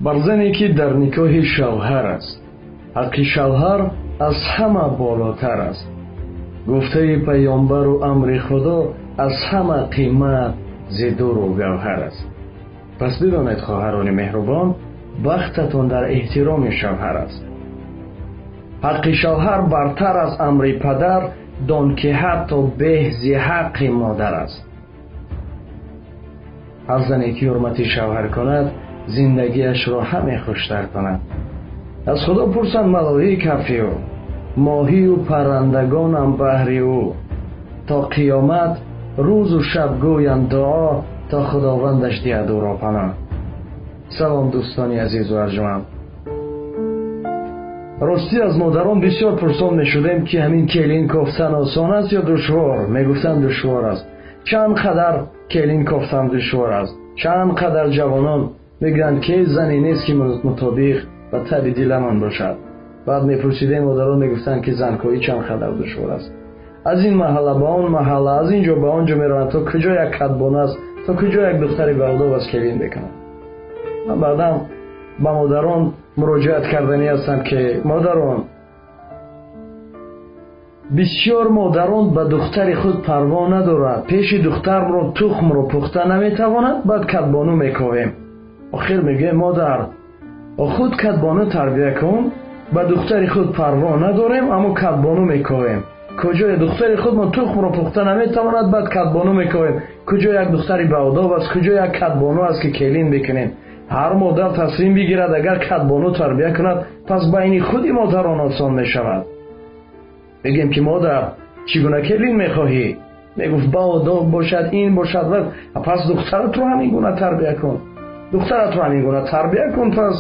Бар зане ки дар никоҳи шавҳар аст, ҳаққи шавҳар аз ҳама болотар аст. Гуфтаи паёмбару амри Худо аз ҳама қимат зи дуру гавҳар аст. Пас бидонед, хоҳарони меҳрубон, бахтатон дар эҳтироми шавҳар аст. Ҳаққи шавҳар бартар аз амри падар, дон ки ҳатто беҳ зи ҳаққи модар аст. Ҳар зане ки ҳурмати шавҳар кунад, зиндагиашро ҳаме хуштар кунад. Аз Худо пурсанд малоик ҳарфи ӯ, моҳию паррандагонам баҳри ӯ. То қиёмат рӯзу шаб гӯянд дуо, то Худовандаш диҳад ӯро паноҳ. Салом, дӯстони азизу арҷманд. Ростӣ аз модарон бисёр пурсон мешудем, ки ҳамин келин кофтан осон аст ё душвор? Мегуфтанд, душвор аст. Чанд қадар келин кофтан душвор аст? Чанд қадар ҷавонон мегӯянд, ки зане нест, ки мутобиқ ба таби диламон бошад. Баъд мепурсидем, модарон мегуфтанд, ки занкоӣ чанд қадар душвор аст. Аз ин маҳалла ба он маҳалла, аз ин ҷо ба он ҷо мераванд, то куҷо як кадбона аст, то куҷо як духтари бардоб аст, келин мекунанд. Ман баъдан ба модарон муроҷиат карданӣ ҳастам, ки модарон, бисёр модарон ба духтари худ парво надорад. Пеши духтарро тухмро пухта наметавонад, баъд кадбону мековем. Охир мегӯем, модар, худ кадбону тарбия кун, ба духтари худ парво надорем, аммо кадбону мековем. Куҷое духтари худмон тухмро пухта наметавонад, баъд кадбону мековем. Куҷо як духтари баодоб аст, куҷо як кадбону аст, ки келин бикунем? Ҳар модар таслим бигирад, агар кадбону тарбия кунад, пас байни худи модарон осон мешавад. Мегӯем, ки модар, чӣ гуна келин мехоҳӣ? Мегуфт, баодоб бошад, ин бошад, ва пас духтаратро ҳамин гуна тарбия кун, духтаратро ҳамин гуна тарбия кун, пас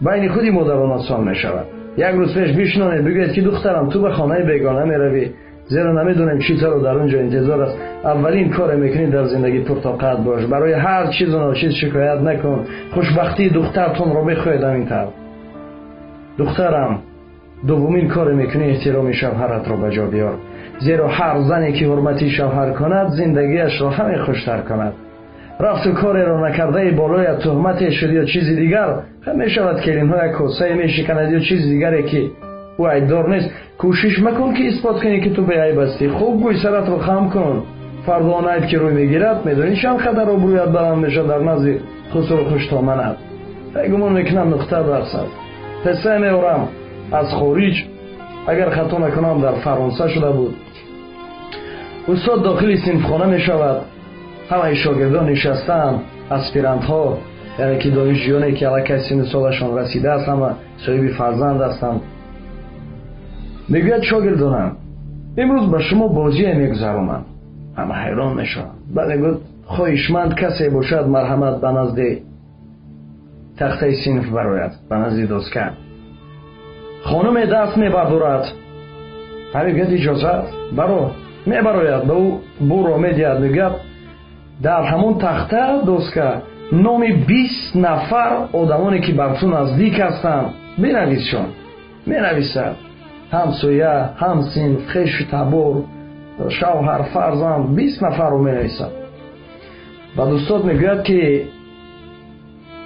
байни худи модарон осон мешавад. Як рӯз пеш бишнонед, бигӯед, ки духтарам, ту ба хонаи бегона меравӣ, зеро намедонем чӣ таро дар он ҷо интизор аст. Аввалин коре мекунӣ дар зиндагӣ, пуртоқат бош, барои ҳар чизу ночиз шикоят накун. Хушбахтии духтартонро бихоҳед ҳамин тавр. Духтарам, дуввумин коре мекунӣ, эҳтироми шавҳаратро ба ҷо биёр, зеро ҳар зане ки ҳурмати шавҳар кунад, зиндагиашро ҳаме хуштар кунад. Рафту кореро накардаи болоят туҳмате шуд ё чизи дигар, мешавад келинҳо як косае мешиканад ё чизи дигаре, ки ӯ айбдор нест. Кӯшиш макун, ки исбот кунӣ, ки ту беайб ҳастӣ. Хуб гӯй, саратро хам кун. Фардо он айб ки рӯй мегирад, медонӣ чанд қадар обрӯят баланд мешавад дар назди хусуру хуштоманат. Гумон мекунам, нуқта дарс аст. Қисса меорам аз хориҷ, агар хато накунам, дар Фаронса шуда буд. Устод дохили синфхона мешавад, ҳамаи шогирдон нишастаанд, аспирантҳо, яъне ки донишҷӯёне, ки аллакай синну солашон расидааст, ҳама соҳиби фарзанд ҳастанд. Мегӯяд: «Шогирдонам, имрӯз ба шумо бозие мегузаронам». Ҳама ҳайрон мешаванд. Баъд мегӯяд: «Хоҳишманд касе бошад, марҳамат, ба назди тахтаи синф барояд, ба назди доска». Хонуме даст мебардорад. Мегӯяд: «Иҷозат, баро». Мебарояд, ба ӯ буро медиҳад, мегӯяд: «Дар ҳамон тахта, доска, номи 20 нафар одамоне, ки бар ту наздик ҳастанд, бинависшон». Менависад: ҳамсоя, ҳамсинф, хешу табор, шавҳар, фарзанд, 20 нафарро менависад. Баъд устод мегӯяд, ки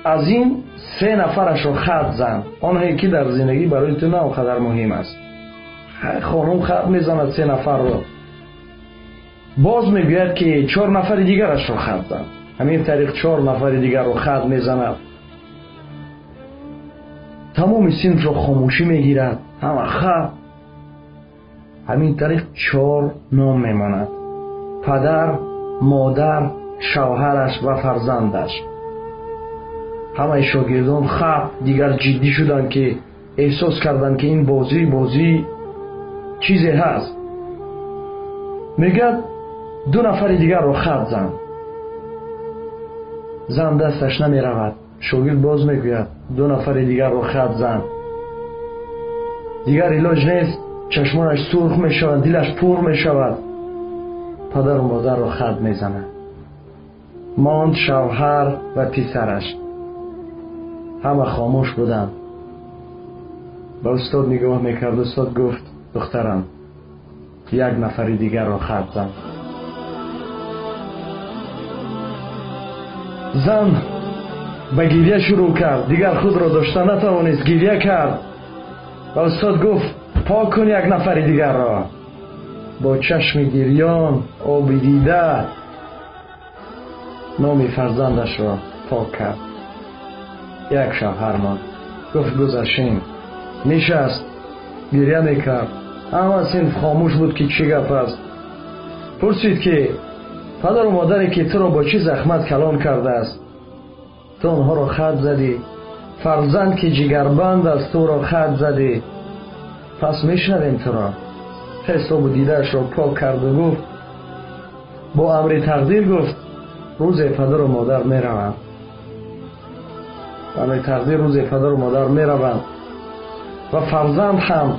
аз ин се нафарашро хат зан, онҳое ки дар зиндагӣ барои ту на он қадар муҳим аст. Хонум хат мезанад се нафарро. Боз мегӯяд, ки чор нафари дигарашро хат зан. Ҳамин тариқ чор нафари дигарро хат мезанад. Тамоми синфро хомӯшӣ мегирад, ҳама хат. Ҳамин тариқ чор ном мемонад: падар, модар, шавҳараш ва фарзандаш. Ҳамаи шогирдон хат, дигар ҷиддӣ шуданд, ки эҳсос карданд, ки ин бозӣ бозӣ чизе ҳаст. Мегӯяд: «Ду нафари дигарро хат зан». Зан дасташ намеравад. Шогирд боз мегӯяд: «Ду нафари дигарро хат зан». Дигар илоҷ нест, чашмонаш сурх мешавад, дилаш пур мешавад, падару модарро хат мезанад. Монд шавҳар ва писараш. Ҳама хомӯш буданд, ба устод нигоҳ мекард. Устод гуфт: «Духтарам, як нафари дигарро хат зан». Зан Ба гирья шурӯъ кард, дигар худро дошта натавонист, гирья кард ва устод гуфт: «Пок кун як нафари дигарро». Бо чашми гирён, оби дида номи фарзандашро пок кард. Як шавҳар монд. Гуфт: «Гузашин». Нишаст, гирья мекард. Ҳама синф хомӯш буд, ки чӣ гап аст. Пурсид, ки падару модаре, ки туро бо чӣ захмат калон кардааст, ту онҳоро хат задӣ. Фарзанд, ки ҷигарбанд аст, туро хат задӣ, пас мешнавем туро. Ҳисобу дидаашро пок карду гуфт: «Бо амри тақдир, — гуфт, — рӯзе падару модар мераванд. Амри тақдир, рӯзе падару модар мераванд ва фарзанд ҳам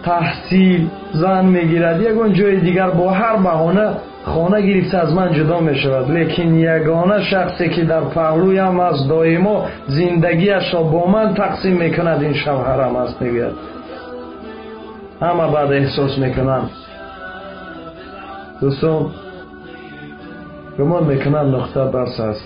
таҳсил, зан мегирад, ягон ҷои дигар, бо ҳар баҳона хона гирифта аз ман ҷудо мешавад. Лекин ягона шахсе, ки дар паҳлӯям аст, доимо зиндагиашро бо ман тақсим мекунад, ин шавҳарам аст», мегӯяд. Ҳама баъд эҳсос мекунанд. Дӯстон, гумон мекунам, нуқта бас аст.